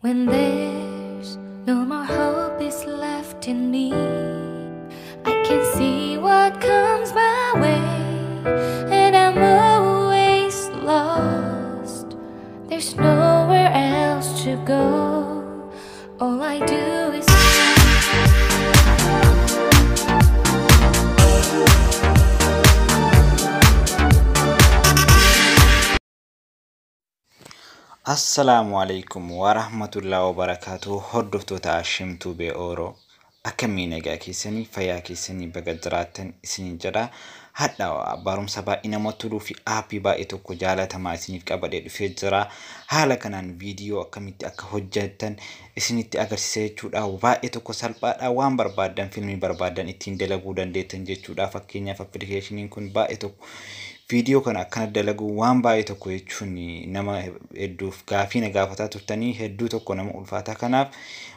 When there's no more hope is left in me, I can see what comes my way, and I'm always lost. There's nowhere else to go. All I do is Assalaamu alaikum warahmatullahi wabarakaatuh. Hordoftoota Ashimtuu Bee'ooroo, akkamii nagaa keessanii, fayyaa keessanii, baga jiraattan isiniin jedha. Hadha barumsa baay'ee namatti toluu fi aappii baay'ee tokko jaalatamaa isiniif qabadhee dhufee jira. Haala kanaan viidiyoo akkamitti akka hojjettan isinitti agarsiisa jechuudha. Baay'ee tokko salphaadha. Waan barbaaddan, fiilmii barbaaddan ittiin dalaguu dandeettan jechuudha. Fakkeenyaaf, appilikeeshiniin kun baay'ee tokko viidiyoo kana akkana dalaguu waan baay'ee tokko jechuun nama hedduuf gaafii na gaafataa turtanii, hedduu tokko nama ulfaataa. Kanaaf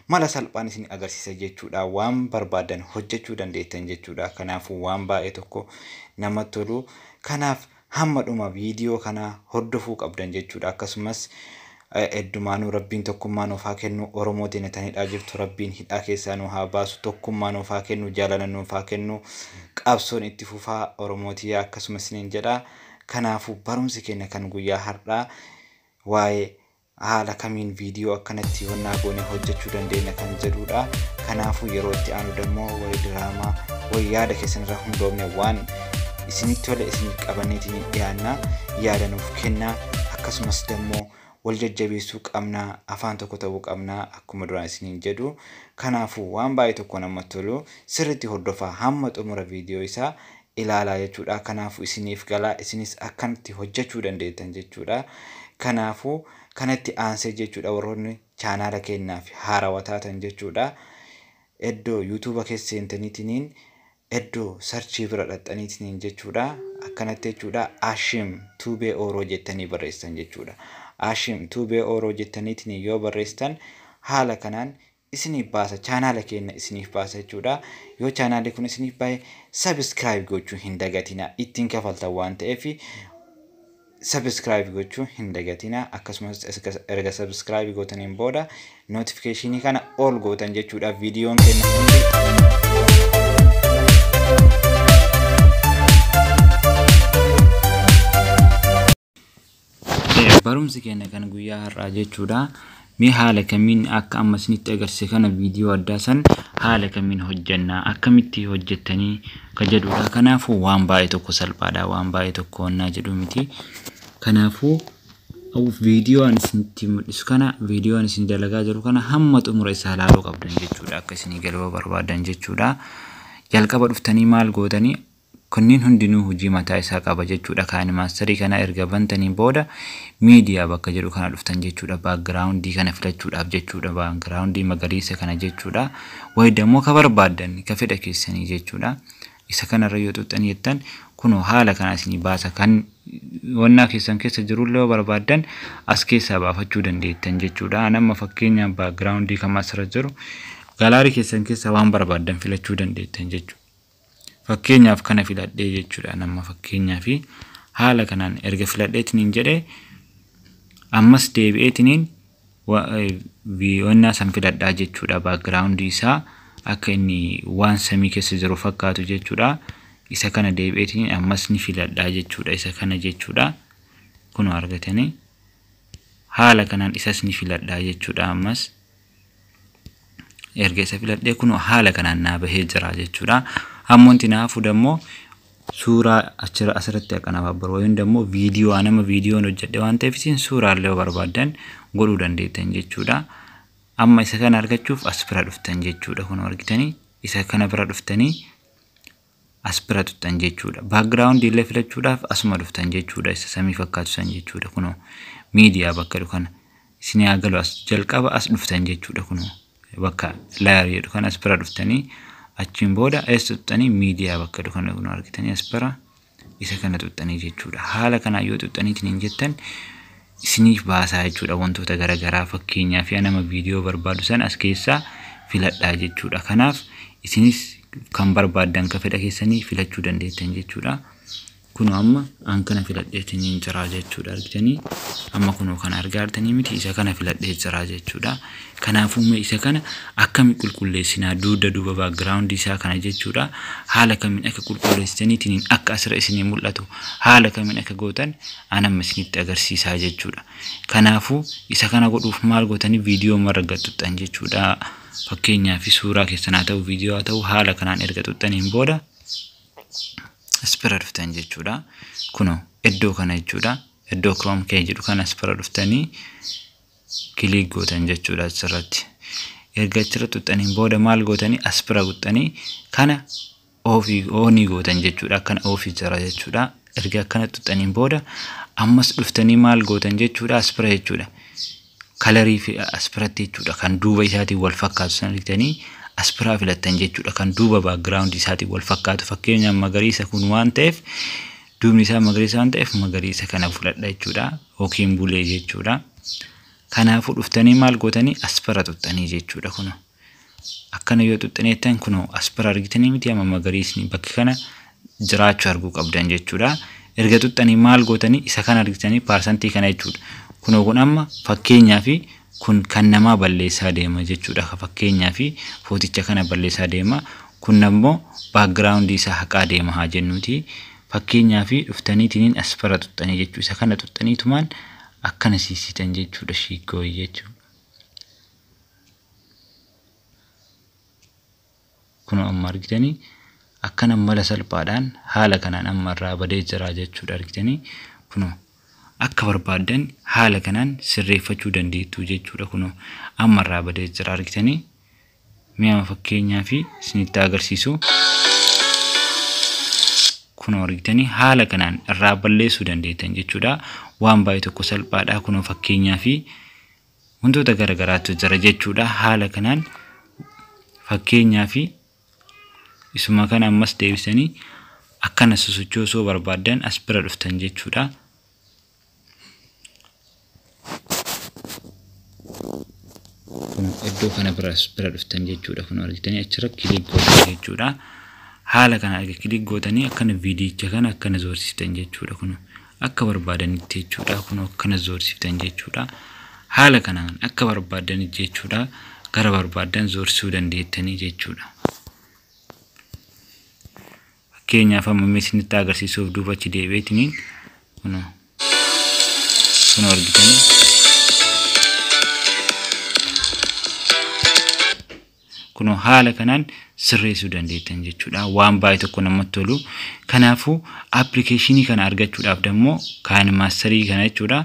mala salphaan isin agarsiisa jechuudha. Waan barbaadan hojjechuu dandeettan jechuudha. Kanaafuu waan baay'ee tokko namatti tolu. Kanaaf hamma dhuma viidiyoo kanaa hordofuu qabdan jechuudha. Akkasumas heddumaanuu Rabbiin tokkummaa nuuf haa kennu. Oromoo tan hidhaa jirtu Rabbiin hidhaa keessaa nu haa baasu, tokkummaa nuuf haa kennu, jaalala nuuf haa kennu, qabsoon itti fufaa Oromootii akkasumas isiniin jedha. Kanaafuu barumsi keenya kan guyyaa har'aa waa'ee haala kamiin viidiyoo akkanatti honnaa goone hojjechuu dandeenya kan jedhudha. Kanaafuu yeroo itti aanu dammoo wayi diraamaa wayi yaada keessan irraa hundoofne waan isinitti tole isiniif qabanneetiin dhiyaanna. Yaada nuuf kennaa. Akkasumas dammoo wal jajjabeessuu qabnaa, afaan tokko ta'uu qabnaa akkuma duraan isiniin jedhu. Kanaafuu waan baay'ee tokko namatti tolu sirriitti hordofaa, hamma xumura viidiyoo isaa ilaalaa jechuudha. Kanaafuu isiniif galaa, isinis akkanatti hojjechuu dandeettan jechuudha. Kanaafuu kanatti aansee jechuudha, warroonni chaanaala keenyaaf haarawaa taatan jechuudha. Iddoo yuutuuba keessa seentaniitiniin iddoo sarchii bira dhaxxaniitiniin jechuudha. Akkanatti jechuudha, Ashim Tuubee Ooroo jettanii barreessan jechuudha. Ashim Tuubee Ooroo jettaniitiin yoo barreessitan haala kanaan isiniif baasa, chaanaala keenya isiniif baasa jechuudha. Yoo chaanaalli kun isiniif bahe subscribe gochuu hin dagatina. Ittiin kafaltan waan ta'eef subscribe gochuu hin dagatina. Akkasumas erga subscribe gootaniin booda notifiikeeshinii kana ol gootan jechuudha. Viidiyoon keenya hundi. Barumsi keenya kan guyyaa har'aa jechuudha. Mee haala kamiin akka amma isinitti agarsiise kana viidiyoo addaa san haala kamiin hojjannaa, akkamitti hojjettanii ka jedhudha. Kanaafuu waan baay'ee tokko salphaadha. Waan baay'ee tokko wannaa jedhu miti. Kanaafuu viidiyoo ani isinitti mul'isu kana, viidiyoo ani isin dalagaa jiru kana hamma xumura isaa ilaaluu qabdan jechuudha. Akka isinii galuu barbaadan jechuudha. Jalqaba dhuftanii maal gootanii? Kunniin hundinuu hojii mataa isaa qaba jechuudha. KineMasterii kana erga bantanii booda miidiyaa bakka jedhu kana dhuftan jechuudha. Backgroundii kana filachuudhaaf jechuudha. Backgroundii magariisa kana jechuudha. Wayi dammoo ka barbaaddan, ka fedha keessanii jechuudha. Isa kanarra yoo xuxxanii jettan kunoo haala kana isinii baasa. Kan wannaa keessan keessa jirullee yoo barbaaddan as keessaa baafachuu dandeettan jechuudha. Ani amma fakkeenyaaf backgroundii kam asirra jiru, gallery keessan keessaa waan barbaaddan filachuu dandeettan jechuudha. Fakkeenyaaf kana filadhee jechuudha. Nama fakkeenyaaf haala kanaan erga filadheetiniin jedhee ammas deebi'eetiniin wannaa san filadhaa jechuudha. Backgroundii isaa akka inni waan samii keessa jiru fakkaatu jechuudha. Isa kana deebi'eetiniin ammas ni filadhaa jechuudha. Isa kana jechuudha. Kunoo argatanii haala kanaan isas ni filadhaa jechuudha ammas. Erga isa filadhee kunoo haala kanaan naa bahee jira jechuudha. Amma wanti na hafu dammoo suuraa achirra asirratti aqanabaabaru wayiin dammoo viidiyoo nama viidiyoon hojjedhe waan ta'eef isin suuraallee yoo barbaaddan godhuu dandeettan jechuudha. Amma isa kana argachuuf as bira dhuftan jechuudha. Kun argitanii isa kana bira dhuftanii as bira tuxxan jechuudha. Backgroundii illee filachuudhaaf asuma dhuftan jechuudha. Isa samii fakkaatu san jechuudha. Kunoo miidiyaa bakka jedhu kana isin haa galu, as jalqaba as dhuftan jechuudha. Kunoo bakka layer jedhu kana as bira dhuftanii achiin booda eessa tuxxanii? Miidiyaa bakka jedhu kana, kunoo argitanii as bira isa kana tuxxanii jechuudha. Haala kanaan yoo tuxxaniitiin hin jettan isiniif baasaa jechuudha wantoota garaagaraa. Fakkeenyaaf nama viidiyoo barbaadu san as keessaa filadhaa jechuudha. Kanaaf isinis kan barbaaddan ka fedha keessanii filachuu dandeettan jechuudha. Kun amma an kana filadheetiin jira jechuudha argitanii. Amma kunoo kana argaa jirtanii miti, isa kana filadhee jira jechuudha. Kanaafuu mee isa kana akkami qulqulleessinaa duuda duuba background isaa kana jechuudha. Haala kamiin akka qulqulleessitaniitiin akka asirra isinii mul'atu haala kamiin akka gootan an amma isinitti agarsiisaa jechuudha. Kanaafuu isa kana godhuuf maal gootanii viidiyoo marra gad xuxxan jechuudha. Fakkeenyaaf suuraa keessan haa ta'u, viidiyoo haa ta'u, haala kanaan erga xuxxaniin booda as bira dhuftan jechuudha. Kunoo iddoo kana jechuudha. Iddoo Chroma key jedhu kana as bira dhuftanii click gootan jechuudha asirratti. Erga achirra xuxxaniin booda maal gootanii as bira xuxxanii kana off on gootan jechuudha. Akkana off jira jechuudha. Erga akkana xuxxaniin booda ammas dhuftanii maal gootan jechuudha as bira jechuudha. Color fi as biratti jechuudha kan duuba isaatiin wal fakkaatu sana argitanii as biraa filattan jechuudha. Kan duuba background isaatiin wal fakkaatu, fakkeenyaaf magariisa kun waan ta'eef, duubni isaa magariisa waan ta'eef, magariisa kana fudhadha jechuudha yookiin blue jechuudha. Kanaafuu dhuftanii maal gootanii as bira xuxxanii jechuudha. Kun akkana yoo xuxxaneettan, kunoo as bira argitanii miti, amma magariisni bakka kana jiraachuu arguu qabdan jechuudha. Erga xuxxanii maal gootanii isa kana argitanii percent kana jechuudha. Kunoo kun amma fakkeenyaa fi kun kan namaa balleessaa deema jechuudha. Fakkeenyaa fi footicha kana balleessaa deema. Kun ammoo background isaa haqaa deema haa jennuuti. Fakkeenyaa fi dhuftaniitiin as bira xuxxanii jechuudha. Isa kana xuxxaniitumaan akkana siisitan jechuudha, shiiggoo jechuudha. Kunoo amma argitanii akkana mala salphaadhaan haala kanaan amma irraa badee jira jechuudha argitanii. Kunoo akka barbaaddan haala kanaan sirreeffachuu dandeettu jechuudha. Kunoo amma irraa badee jira argitanii. Mi'a fakkeenyaa fi isinitti agarsiisu. Kunoo argitanii haala kanaan irraa balleessuu dandeettan jechuudha. Waan baay'ee tokko salphaadha. Kunoo fakkeenyaa fi wantoota garaagaraatu jira jechuudha. Haala kanaan fakkeenyaa fi isuma kana ammas deebisanii akkana sosochoosuu barbaaddan as bira dhuftan jechuudha. Kun iddoo kana bira dhuftan jechuudha. Kun argitanii achirra click gootan jechuudha. Haala kana erga click gootanii akkana viidiyicha kana akkana zoorsiiftan jechuudha. Kun akka barbaadanitti jechuudha. Kun akkana zoorsiiftan jechuudha. Haala kanaan akka barbaadanitti jechuudha. Gara barbaaddan zoorsisuu dandeettanii jechuudha. Fakkeenyaaf amma mee isinitti agarsiisuuf duuba achi deebi'eetiniin kunoo argitanii. Kunoo haala kanaan sirreessuu dandeettan jechuudha. Waan baay'ee tokko namatti tolu. Kanaafuu application kana argachuudhaaf dammoo KineMaster kana jechuudha.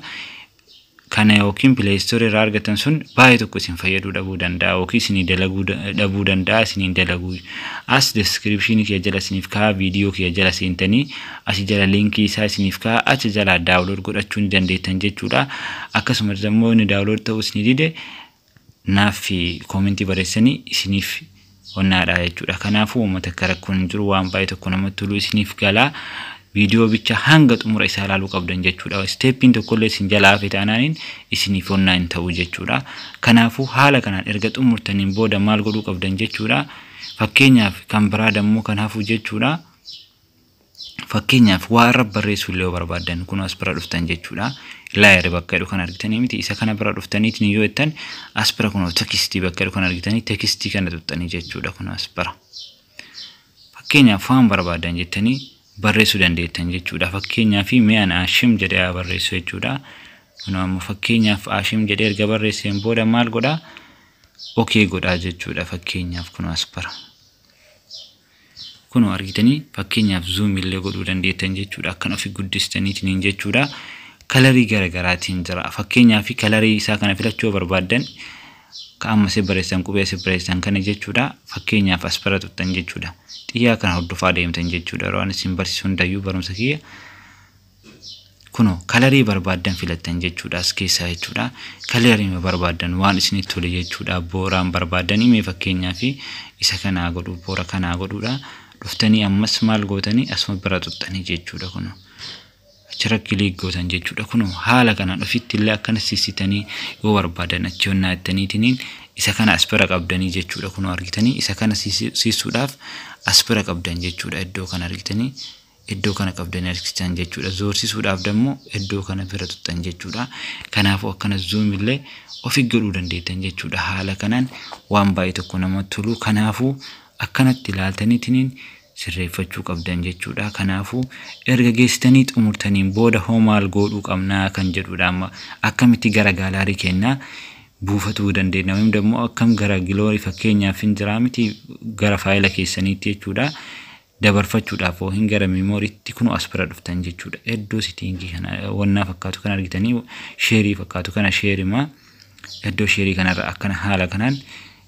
Kana yookiin Play Store irraa argatan sun baay'ee tokko isin fayyaduu dhabuu danda'a yookiin isinii dalaguu dhabuu danda'a, isiniin dalaguu. As description kiyya jala isiniif ka'a, viidiyoo kiyya jala seentanii asii jala link isaa isiniif ka'a, achi jala download godhachuu ni dandeettan jechuudha. Akkasumas immoo inni download ta'uu isinii dide naaf comment barreessanii isiniif onnaadha jechuudha. Kanaafuu uummata akka rakkoon hin jiru, waan baay'ee tokko namatti tolu isiniif galaa. Viidiyoo bicha hanga xumura isaa ilaaluu qabdan jechuudha. Step iin tokkollee isin jalaa hafe taanaaniin isiniif onnaa hin ta'u jechuudha. Kanaafuu haala kanaan erga xumurtaniin booda maal godhuu qabdan jechuudha. Fakkeenyaaf kan biraa dammoo kan hafu jechuudha. Fakkeenyaaf waa irra barreessuu illee yoo barbaaddan, kun as bira dhuftan jechuudha. Layer bakka jedhu kan argitanii miti, isa kana bira dhuftaniitiin yoo jettan, as bira kunoo text bakka jedhu kan argitanii, text kana tuqxanii jechuudha, kun as bira. Fakkeenyaaf waan barbaadan jettanii barreessuu dandeettan jechuudha. Fakkeenyaaf mi'a Ashim jedhee haa barreessu jechuudha. Kun ammoo fakkeenyaaf Ashim jedhee erga barreesseen booda maal godhaa? Okay godhaa jechuudha, fakkeenyaaf kun as bira. Kunoo argitanii, fakkeenyaaf zoom illee godhuu dandeettan jechuudha. Akkan ofii guddistaniitiin jechuudha. Color garaagaraatiin jira. Fakkeenyaaf color isaa kana filachuu barbaaddan, ka amma si barreessan, qubee si barreessan kana jechuudha. Fakkeenyaaf as bira tuqxan jechuudha. Xiyyaa kana hordofaa deemtan jechuudha. Yeroo ani isin barsiisu hundayyuu barumsa kiyya. Kunoo color barbaaddan filattan jechuudha as keessaa jechuudha. Color barbaaddan waan isinitti tole jechuudha. Booraan barbaaddanii mee fakkeenyaaf isa kanaa godhu, boora kanaa godhuudha. Dhuftanii ammas maal gootanii asuma bira tuqxanii jechuudha kunoo. Achirra click gootan jechuudha. Kunoo haala kanaan ofitti illee akkana siisitanii yoo barbaadan achi onnaa jettaniitiniin isa kana as bira qabdanii jechuudha. Kunoo argitanii, isa kana siisuudhaaf as bira qabdan jechuudha. Iddoo kana argitanii, Iddoo kana qabdanii harkistan jechuudha. Zoorsisuudhaaf dammoo iddoo kana bira tuxxan jechuudha. Kanaafuu akkana zoom illee ofi godhuu dandeettan jechuudha. Haala kanaan waan baay'ee tokko namatti tolu. Kanaafuu akkanatti ilaaltaniitiin sirreeffachuu qabdan jechuudha. Kanaafuu erga geessitanii xumurtaniin booda hoo maal godhuu qabnaa kan jedhudha amma akkamitti gara gallery kennaa buufatuu dandeenya. Yookiin immoo akkam gara gallery fakkeenyaaf hin jiraa miti gara faayila keessaniitti jechuudha. Dabarfachuudhaaf hin gara memoryitti kun as bira dhuftan jechuudha. Iddoo setting kana wannaa fakkaatu kan argitanii share fakkaatu kana shareimaa iddoo share kanarra akkana haala kanaan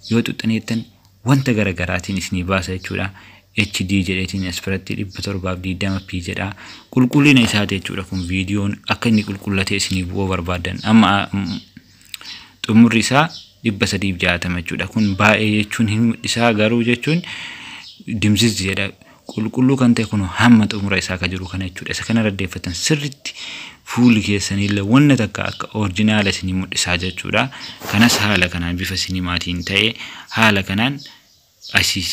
yoo xuxxaneettan wanta gara garaatiin isinii baasa jechuudha. HD jedheetiin as biratti 720p jedha. Qulqullina isaati jechuudha kun viidiyoon akka inni qulqullatee isinii bu'uu barbaadan. Amma xumurri isaa 360 jechuudha. Kun baay'ee jechuun hin mul'isaa garuu jechuun dimziz jedha. Qulqulluu kan ta'e kun hamma xumura isaa kan jiru kana jechuudha. Isa kana raddeeffatan sirriitti fuulli keessanillee wanna takka akka original isinii mul'isaa jechuudha. Kanas haala kanaan bifa sinimaatiin ta'e haala kanaan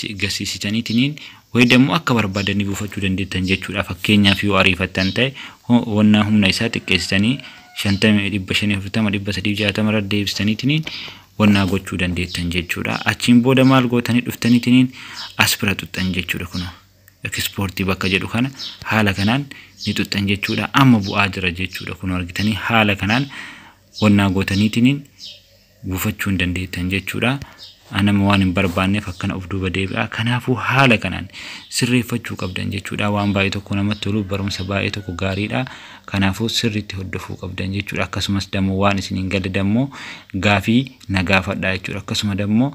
agarsiisitaniitiin wayi dammoo akka barbaadanii buufachuu dandeettan jechuudha. Fakkeenyaaf yoo ariifattan ta'e wannaa humna isaa xiqqeessitanii 50 540 360 irra deebistaniitiin wannaa gochuu dandeettan jechuudha. Achiin booda maal gootanii dhuftaniitiin as bira xuxxan jechuudha kunoo. Export bakka jedhu kana haala kanaan ni xuxxan jechuudha. Amma bu'aa jira jechuudha. Kun argitanii haala kanaan wannaa gootaniitiin buufachuu hin dandeettan jechuudha. Anama waan hin barbaanneef akkana of duuba deebi'a. Kanaafuu haala kanaan sirreeffachuu qabdan jechuudha. Waan baay'ee tokko namatti tolu barumsa baay'ee tokko gaariidha. Kanaafuu sirriitti hordofuu qabdan jechuudha. Akkasumas dammoo waan isin hin galle dammoo gaafii na gaafadhaa jechuudha. Akkasuma dammoo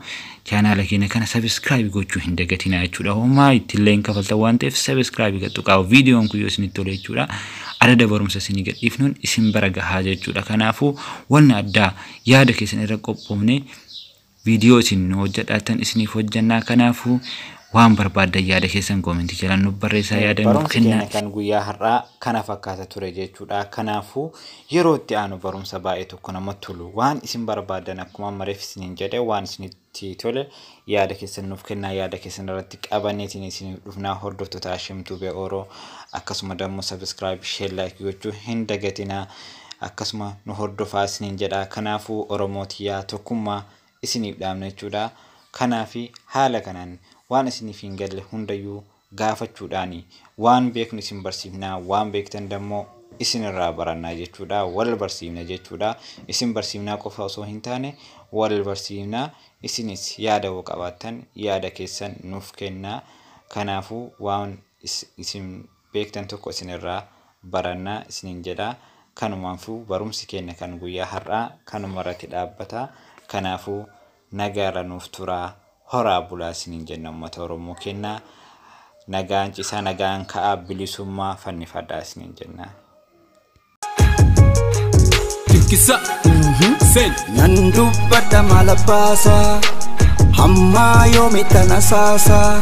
chaanaala keenya kana subscribe gochuu hin dagatinaa jechuudha. Homaa ittillee hin kafaltan waan ta'eef subscribe gattu viidiyoon kun yoo isinitti tole jechuudha. Adada barumsa isinii gadhiifnuun isin bara gahaa jechuudha. Kanaafuu wanna addaa yaada keessan irra qophoofne viidiyoo isin hojjedhaatan isiniif hojjannaa. Kanaafuu waan barbaaddan yaada keessan comment jalaan nuuf barreessaa yaada nuuf Barumsi kennaa. keenya kan guyyaa har'aa kana fakkaata ture jechuudha. Kanaafuu yeroo itti aanu barumsa baay'ee tokko namatti tolu waan isin barbaaddan akkuma mareef isiniin jedhe waan isinitti tole yaada keessan nuuf kennaa yaada keessan irratti qabanneetiin isiniif dhufnaa hordoftoota Hashim Tube Oro akkasuma dammoo subscribe share like gochuu hin dagatinaa akkasuma nu hordofaa isiniin jedha. Kanaafuu Oromootiyaa tokkummaa isiniif dhaamna jechuudha. Kanaafi haala kanaan waan isiniif hin galle hundayyuu gaafachuudhaani waan beeknu isin barsiifnaa waan beektan dammoo isinirraa barannaa jechuudha. Wal barsiifna jechuudha. Isin barsiifnaa qofa osoo hin taane wal barsiifnaa isinis yaada hoo qabaattan yaada keessan nuuf kennaa. Kanaafuu waan isin beektan tokko isinirraa barannaa isiniin jedha. Kanumaafuu barumsi keenya kan guyyaa har'aa kanuma irratti dhaabbata. Kanaafuu nagaarra nuuf turaa horaa bulaa isiniin jenna uummata Oromoo kennaa. Nagaan ciisaa nagaan ka'aa bilisummaa fannifadhaa isiniin jenna. Tinkisa. Sen. Nan dubbadha maal abbaasaa hammaa yoomitti na saasaa.